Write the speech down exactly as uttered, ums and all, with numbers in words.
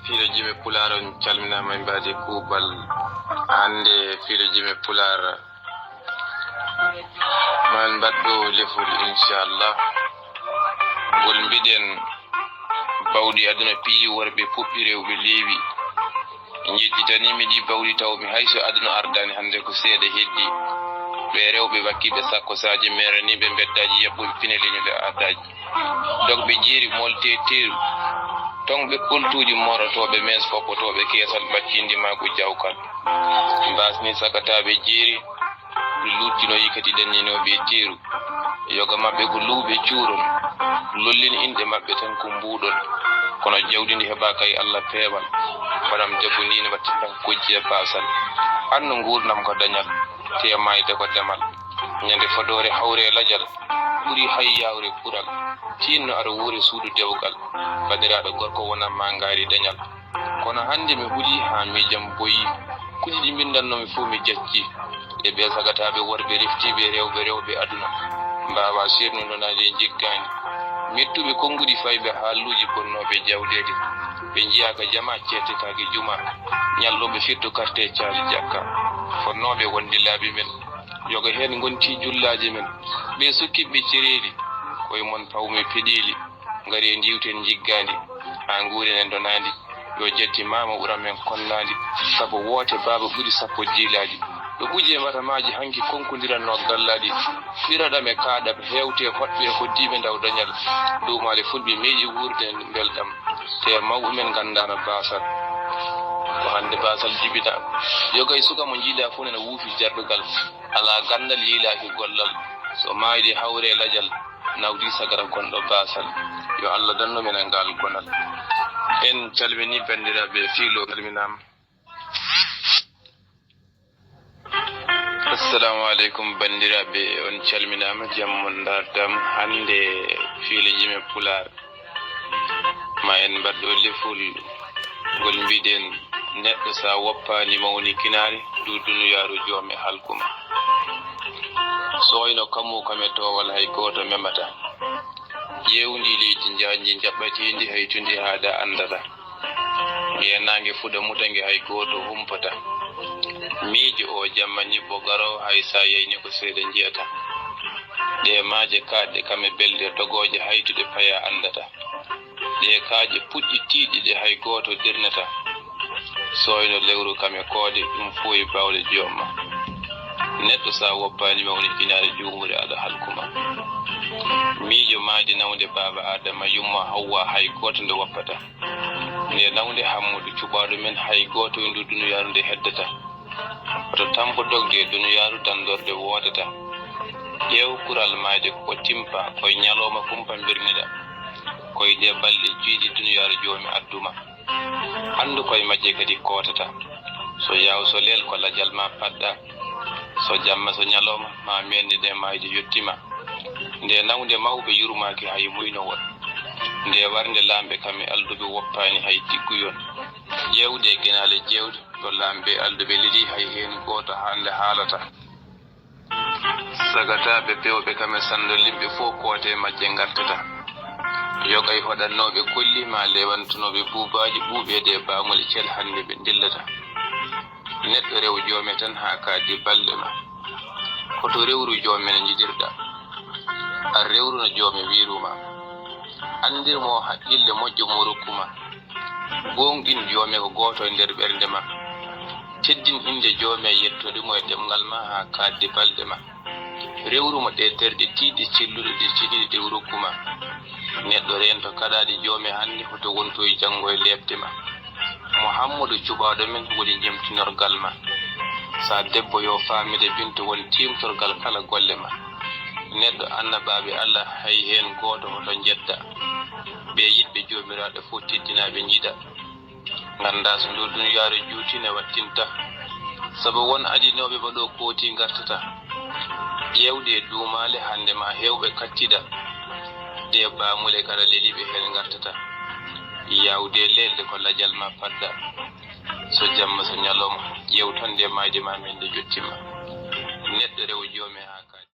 Fiiloji men Pulaar, on calminaama e mbaadi kuuɓal. Hannde fiiloji men Pulaar, maa en mbaɗ ɗo lefol, inchallah. Ngol mbiɗen bawɗi aduna piiji worɓe puɓɓi rewɓe leewi. Njettitanii mi ɗi bawɗi taw mi hay so aduna ardaani hannde ko seeɗa heddi. Ɓe rewɓe wakkiiɓe sakkosaaji, meeraniiɓe mbeddaaji, yaɓɓuɓe pine leñol e aadaaji. Dogɓe jeeri mooltee teeru. Toŋɓe koltuuji moorotooɓe mees foppotooɓe keesal ɓaccindi maa ko jawkal. Mbaasni sakataaɓe jeeri, luuttinoyi kadi ɗanninooɓe e teeru. Yoga maɓɓe ko luuɓe cuurol. Lollin inɗe maɓɓe tan ko mbuuɗol. Kono jawdi ndi heɓaaka e Allah peewal. Mbaɗam debbo ndi ne watti tan ko kojji e baasal. Anno nguurndam ko dañal, te maayde ko demal. Ñande fodoore hawre lajal, ɓuri hay yaawre ɓural. Tiinno aɗa wuure suudu dewgal. Bandiraaɗo gorko wonat ma ngaari dañal. Kono hannde mi huli haa miijam boyi. Kuɗi ɗi mbinndannoomi fof mi jacci. E ɓee sagataaɓe worɓe reftiiɓe rewɓe rewɓe aduna. Mbaawaa seernude nanaade e njiggaani. Mettuɓe konnguɗi fayɓe haalluuji bonnooɓe jawleeɗe. Ɓe njiyaaka jama cettetaake juma. Ñallooɓe firto karte caali jakka. Fonnooɓe wonde laabi men. Yoga heen ngonti jullaaji men. Ɓe sokkiɓe cereeli. Koye mon pawmi peɗeeli. Ngari ndiwten njiggaandi, haa nguuren e ndonaandi. Yo jetti maama ɓura men konnaandi, sabu woote baaba ɓuri sappo jiilaaji. Ɗo ɓuje mbatamaaji hanki konkondirannoo gallaaɗi, ɓiraɗam e kaaɗam heewte hoɗɓe e hoɗdiiɓe ndaw dañal. Duumaale fulɓe meeƴi wuurde e mbelɗam, te mawɓe men nganndaano baasal. Ko hannde baasal jibinaama. Yoga e suka mo njiiɗaa fof nena wuufi jarɗugal, alaa ganndal yiilaaki gollal. So maayde hawre lajal, nawdi sagara gonɗo baasal. Yo Allah dannu men e ngal gonal. En calmini banndiraaɓe fiilo calminaama. Assalamu aleykum banndiraaɓe, on calminaama, jam mon ndaardam. Hannde fiiloji men Pulaar, ma en mbaɗ ɗo lefol ngol mbiɗen, neɗɗo sa woppaani mawnikinaare, du duniyaaru joome halkuma. So wayno kamu kame toowal hay gooto memata. Ƴeew ndi leydi njaajndi njaɓɓateendi hay tundi haaɗa anndata. Nge naange fuɗa muta nge hay gooto humpata. Miijo o jamma ñibbo garo hay sa yayni ko seeɗa njiyata. Ɗe maaje kaaɗɗe kame belɗe dogooje haytuɗe paya anndata. Ɗe kaaƴe puɗɗi tiiɗɗe ɗe hay gooto dirnata. Sooyno lewru kame koode ɗum fof e baawɗe joomma. Neɗɗo sa woppaani mawnikinaare juumuure aɗa halkuma. Miijo maayde nawde baaba Aadama yumma Hawwa hay gooto nde woppata. Nde nawde Hammudu cuɓaaɗo men hay gooto e ndu duniyaaru nde heddata. Hoto tampo dogde e duniyaaru danndorde woodata. Ƴeew kural maayde ko timpa, koye ñalooma kumpa mbirniɗa. Koye ɗe balɗe jiiɗi duniyaaru joomi adduma. Anndu koye majje kadi kootata. So yaaw so leel ko lajal ma paɗɗa. So jamma so ñalooma ma meende nde maayde yettima. Nde nawde mawɓe yurmaaki hay muynowol. Nde warnde laamɓe kam e alduɓe woppaani hay tigguyon. Ƴeewde e genaale jeewɗe to laamɓe alduɓe leli hay heen gooto hannde haalata. Sagataaɓe pewɓe kam e sanndo limɓe fof koote majje ngartata. Yogay hoɗannooɓe kolli ma lewantunooɓe buubaaji ɓuuɓeede e baamole cel hannde ɓe ndillata. Neɗɗo rew joome tan haa kaaddi balɗe ma. Hoto rewru joome no njiɗirɗa. A rewru no joome wiiru ma. Anndir mo haqqille moƴƴo mo rokku ma. Gooŋɗin joome ko gooto e nder ɓernde ma. Teddin innde joome yettoɗi mo e ɗemngal ma haa kaaddi balɗe ma. Rewru mo ɗe terɗe tiiɗɗe celluɗe ɗe ceniiɗe ɗe rokku ma. Neɗɗo reento kaɗaaɗe joome hannde hoto wontoy janngo e leeɓde ma. Muhammadu cuɓaaɗo men woni jemtinorgal ma. Sa debbo yo faamide bintu woni tiimtorgal kala golle ma. Neɗɗo annabaaɓe Allah hay heen gooto hoto njedda. Ɓe yiɗɓe joomiraaɗo fof teddinaaɓe njiɗa. Ngannda so ndu duniyaaru juuti ne wattinta. Sabu won adinooɓe ma ɗo kooti ngartata. Ƴeewde e duumaale hannde ma heewɓe kattida. Ɗe baamule kala leliiɓe heen ngartata. Yaawde leelɗe ko lajal ma padda. So jamma so ñalawma ƴeew tan nde maayde ma min nde jottima. Neɗɗo rewo joome haa